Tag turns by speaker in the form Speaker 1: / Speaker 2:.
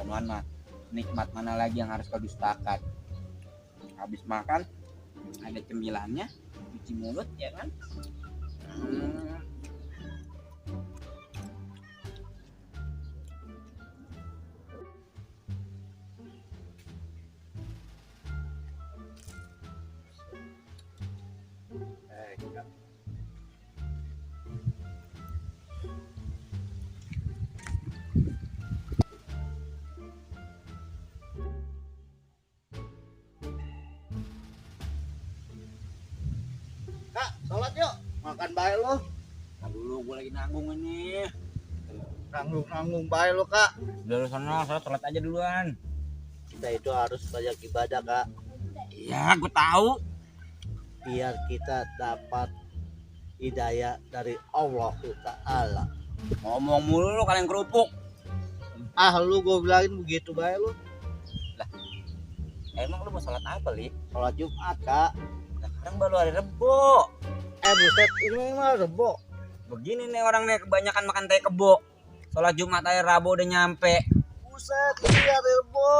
Speaker 1: anuan mah nikmat mana lagi yang harus kau dustakan. Habis makan ada cemilannya, cuci mulut ya kan.
Speaker 2: Kak, sholat yuk. Makan baik lo.
Speaker 1: Nah dulu gue lagi nanggung ini.
Speaker 2: Nanggung baik lo, Kak.
Speaker 1: Udah lu sana sholat aja duluan.
Speaker 2: Kita itu harus banyak ibadah, Kak.
Speaker 1: Iya, gue tahu.
Speaker 2: Biar kita dapat hidayah dari Allah Ta'ala.
Speaker 1: Ngomong mulu lu kalian kerupuk.
Speaker 2: Ah, lu gue bilangin begitu baik lo.
Speaker 1: Emang lu mau sholat apa, Li?
Speaker 2: Sholat Jumat, Kak.
Speaker 1: Nah, sekarang baru hari Rebo.
Speaker 2: Buset, ini mah Rebo.
Speaker 1: Begini nih orang nih kebanyakan makan teh kebo. Sholat Jumat hari Rabu udah nyampe.
Speaker 2: Buset, ini hari Rebo.